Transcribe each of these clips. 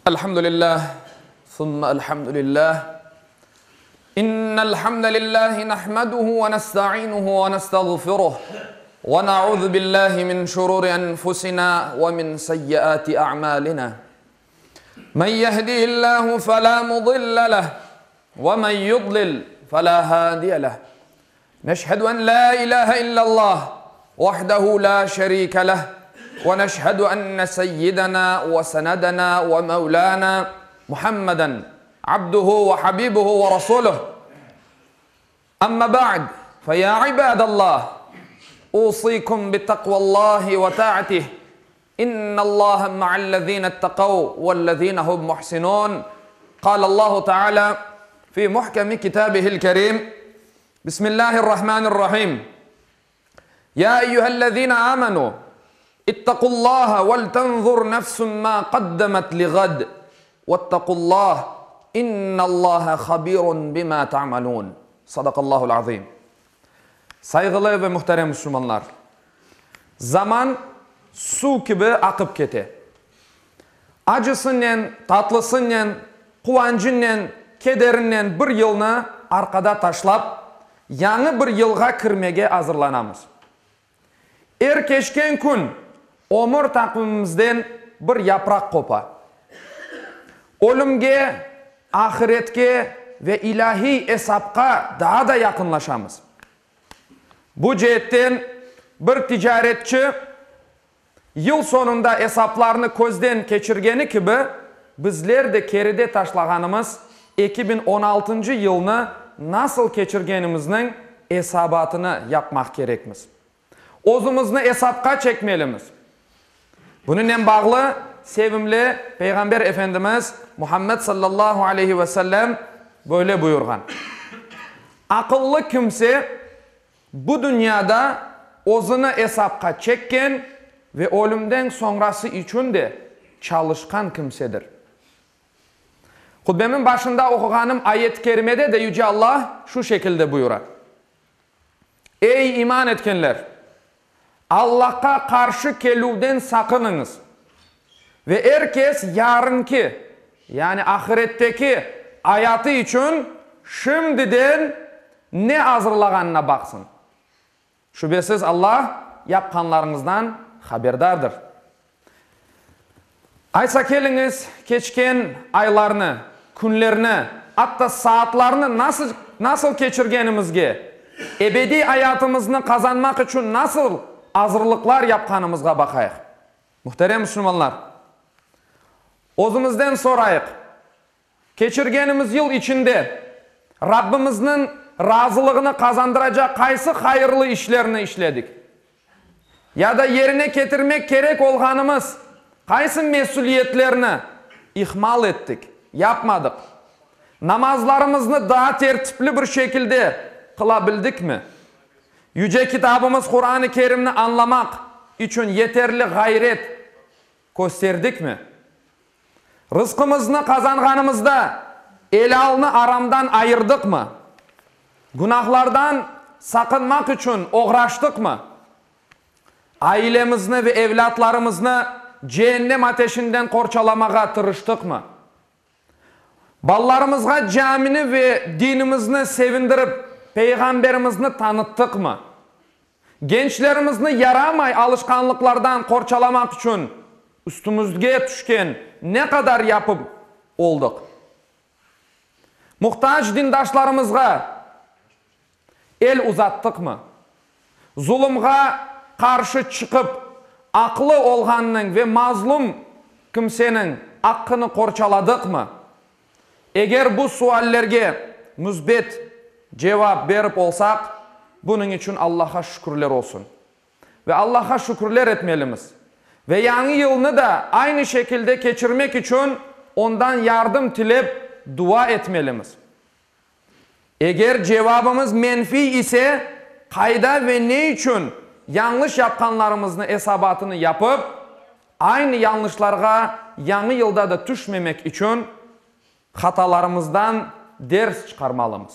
الحمد لله ثم الحمد لله إن الحمد لله نحمده ونستعينه ونستغفره ونعوذ بالله من شرور أنفسنا ومن سيئات أعمالنا من يهدي الله فلا مضل له ومن يضلل فلا هادي له نشهد أن لا إله إلا الله وحده لا شريك له ونشهد أن سيدنا وسندنا ومولانا محمدا عبده وحبيبه ورسوله أما بعد فيا عباد الله أوصيكم بتقوى الله وطاعته إن الله مع الذين اتقوا والذين هم محسنون قال الله تعالى في محكم كتابه الكريم بسم الله الرحمن الرحيم يا أيها الذين آمنوا اتقوا الله ولتنظر نفس ما قدمت لغد واتقوا الله إن الله خبير بما تعملون صدق الله العظيم Sayğılı ve muhterem musulmanlar! Zaman suv kibi aqıp kete. Acısınen, tatlısınen, quvançınen, kederinen bir yılnı arqada taşlap, yañı bir yılğa kirmege azırlanamız. Er keçken kün ömür taqvimimizden bir yapraq qopa. Ölümge, ahiretke ve ilâhiy esapqa daa da yaqınlaşamız. Bu ceetten bir ticaretçi yıl soñunda esaplarnı közden keçirgeni kibi, bizler de keride taşlağanımız 2016-ncı yılnı nasıl keçirgenimizniñ esabatını yapmaq kerekmiz. Özümizni esapqa çekmelimiz. Bunınen bağlı sevimli Peyğamber Efendimiz Muhammed sallallahu aleyhi ve sellem böyle buyurğan, Aqıllı kimse bu dünyada özüni esapqa çekken ve ölümden soñrası içün de çalışqan kimsedir. Hutbemiñ başında oquğanım ayet-i kerimede de Yüce Allah şu şekilde buyura, Ey iman etkenler! Allahqa qarşı kelüvden saqınıñız! Ve er kes yarınki, yani ahiretteki, ayatı içün şimdiden ne azırlağanına baqsın. Şübesiz Allah yapqanlarıñızdan haberdardır. Aysa keliñiz, keçken aylarnı, künlerni, atta saatlarnı nasıl nasıl keçirgenimizge, ebediy ayatımıznı qazanmaq içün nasıl azırlıqlar yapqanımızğa baqayıq. Muhterem musulmanlar, özümizden sorayıq, Keçirgenimiz yıl içinde Rabbimizniñ razılığını qazandıracaq qaysı hayırlı işlerni işledik? Ya da yerine ketirmek kerek olğanımız qaysı mesüliyetlerni ihmal ettik, yapmadıq? Namazlarımıznı daa tertipli bir şekilde qıla bildikmi? Yüce Kitabımız Quran-ı Kerimni añlamaq içün yeterli ğayret kösterdikmi? Rızqımıznı qazanğanımızda elâlnı aramdan ayırdıqmı? Günahlardan saqınmaq içün oğraştıqmı? Ailemizni ve evlâtlarımıznı ceennem ateşinden qorçalamağa tırıştıqmı? Balalarımızğa camini ve dinimizni sevindirip, Peyğamberimizni tanıttıqmı? Gençlerimizni yaramay alışqanlıqlardan qorçalamaq içün üstümizge tüşken ne qadar yapıp oldıq? Muhtac dindaşlarımızğa el uzattıqmı? Zulumğa qarşı çıqıp, aqlı olğannıñ ve mazlum kimseniñ aqqını qorçaladıqmı? Eger bu suallerge müsbet cevap berip olsaq, bunıñ içün Allahqa şükürler olsun. Ve Allahqa şükürler etmelimiz. Ve yañı yılnı da aynı şekilde keçirmek içün Ondan yardım tilep dua etmelimiz. Eger cevabımız menfiy ise, qayda ve ne içün yañlış yapqanlarımıznı esabatını yapıp, aynı yañlışlarğa yañı yılda da tüşmemek içün hatalarımızdan ders çıqarmalımız.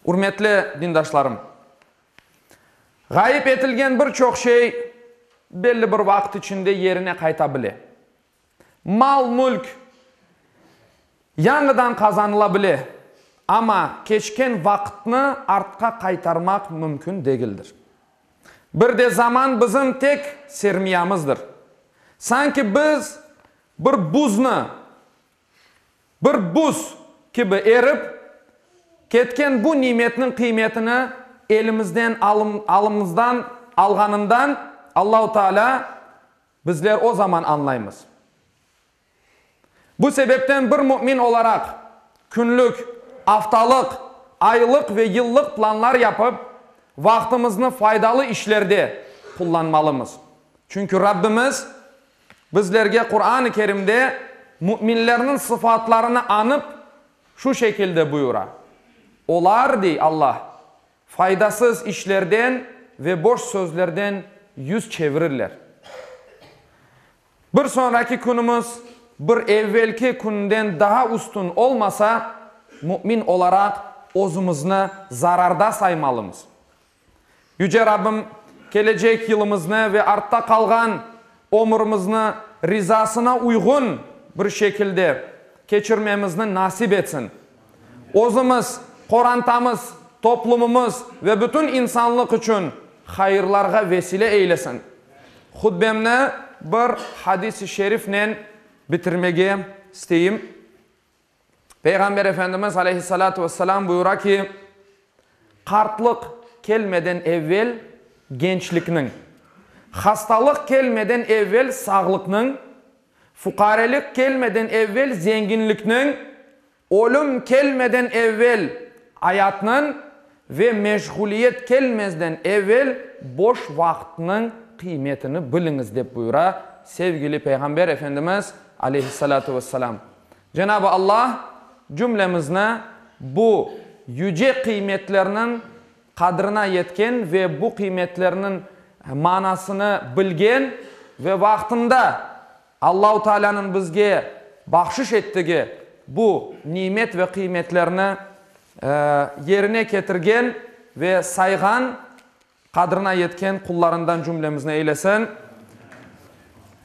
Ürmetli dindaşlarım! Ğayıp etilgen bir çoq şey belli bir vaqıt içinde yerine qayta bile. Mal-mülk yañıdan qazanıla bile, amma keçken vaqıtnı artqa qaytarmaq mümkün degildir. Bir de zaman bizim tek sermiyamızdır. Sanki biz bir buznı, bir buz kibi erip ketken bu nimetniñ qıymetini elimizden alımızdan alğanından Allahu Teala bizler o zaman añlaymız. Bu sebepten bir mümin olaraq künlük, aftalıq, aylıq ve yıllıq planlar yapıp, vaqtımıznı faydalı işlerde qullanmalımız. Çünki Rabbimiz bizlerge Quran-ı Kerimde müminlerniñ sıfatlarını añıp, şu şekilde buyura, Olar, dey Allah, Faydasız işlerden ve boş sözlerden yüz çevirirler. Bir soñraki künümiz bir evvelki künden daa üstün olmasa, mümin olaraq özümizni zararda saymalımız. Yüce Rabbim kelecek yılımıznı ve artta qalğan ömürimizni rizasına uyğun bir şekilde keçirmemizni nasip etsin. Özümiz, qorantamız, toplumımız ve bütün insanlıq içün hayırlarğa vesile eylesin. Hutbemni bir hadis-i şerifnen bitirmege isteyim. Peyğamber Efendimiz aleyhissalâtu vesselâm buyura ki, Qartlıq kelmeden evvel gençlikniñ, hastalıq kelmeden evvel sağlıqnıñ, Fuqarelik kelmeden evvel zenginlikniñ, ölüm kelmeden evvel ayatnıñ ve meşğuliyet kelmezden evvel boş vaqıtnıñ qıymetini biliñiz, dep buyura sevgili Peyğamber Efendimiz, aleyhissalâtu vesselâm. Cenab-ı Alla cümlemizni bu yüce qıymetlerniñ qadrına yetken ve bu qıymetlerniñ manasını bilgen ve vaqtında Allahu Taalânıñ bizge bahşış ettigi bu nimet ve qıymetlerni yerine ketirgen ve sayğan, qadrına yetken qullarından cümlemizni eylesin.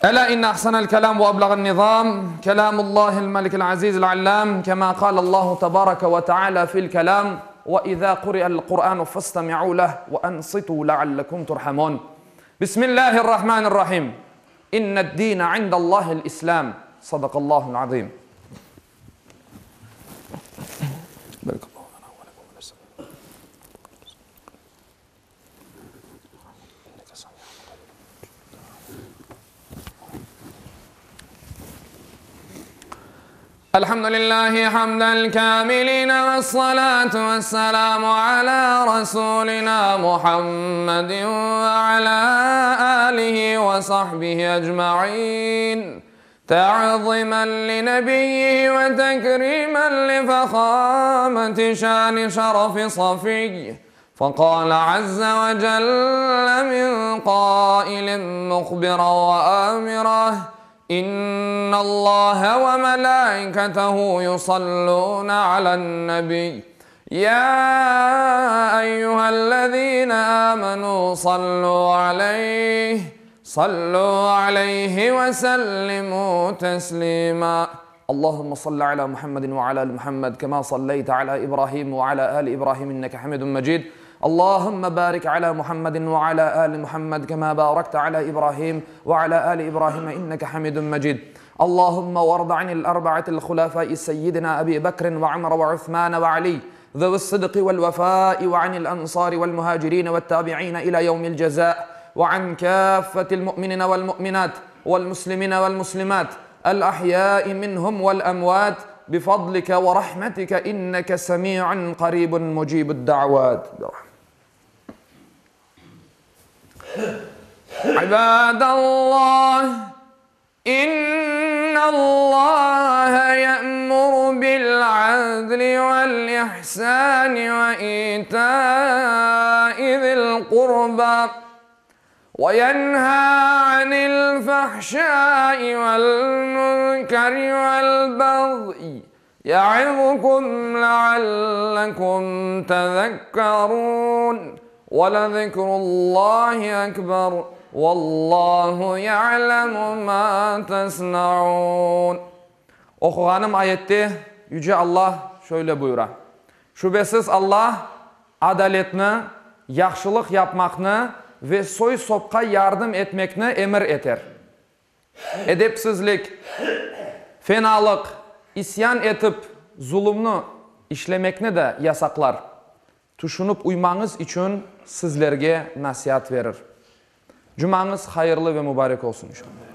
Elâ inne ahsenel kelâm ve eblağen nizâm, kelâmullâhil melikil azîzil allâm, kemâ kâlellâhu tebâreke ve teâlâ fil kelâm, ve izâ kuri'el Kur'ânu festemi'û leh ve ensitû leallekum turhamûn. Bismillâhirrahmânirrahîm. İnned-dîne indellâhil İslâm. Sadakallâhul azîm. Elhamdülillahi hamdel kâmiline vessalâtu vesselâmu alâ rasûlinâ Muhammedin ve alâ âlihi ve sahbihi ecmaîn. Te'zimen li nebiyyihi ve tekrîmen li fehâmeti şâni şerefi safiyy. Fekâle azze ve celle min kâilin muhbiran ve âmira, İnnallâhe ve melâiketehu yusallûne alen-nebiy. Yâ eyyühellezîne âmenû sallû aleyh, sallû aleyhi ve sellimû teslîmâ. Allahümme salli alâ Muhammedin ve alâ ali Muhammed kemâ salleyte alâ İbrahim ve alâ âli İbrahim inneke hamidun mecid. Allahümme barik alâ Muhammedin ve alâ âli Muhammed kemâ bârekte alâ İbrahim ve alâ âli İbrahim inneke hamidun mecid. Allahümme vardı anil erba'atil hulefâi seyyidina Ebi Bekrin ve Ömer ve Uthmân ve Aliy zevi's-sıdqi vel-vefâi ve anil ensâri vel-muhâcirîne ve't-tâbi'îne ilâ yevmil cezâ ve an kâffetil mu'minîne vel-mu'minât vel-muslimîne vel-muslimât el-ahyâi minhum vel-emvât bifadlike ve rahmetike inneke semî'un qarîbun mucîbud-da'vât. İbâdallah, İnnallâhe ye'muru bil-'adli vel-ihsâni ve îtâi zil-qurbâ ve yenhâ 'anil-fahşâi vel-münkeri vel-bagyi ye'izkum le'allekum tezekkerûn. Ve lezikrullâhi ekber. Vallahu ya'lemu ma tasnaun. Oquğanım ayette Yüce Allah şöyle buyura, Şübesiz Allah adaletni, yahşılıq yapmaqnı ve soy-sopqa yardım etmekni emir eter. Edepsizlik, fenalıq, isyan etip zulumnı işlemekni de yasaqlar. Tüşünip uymañız içün sizlerge nasiat verir. Cumañız hayırlı ve mubarek olsun, inşallah.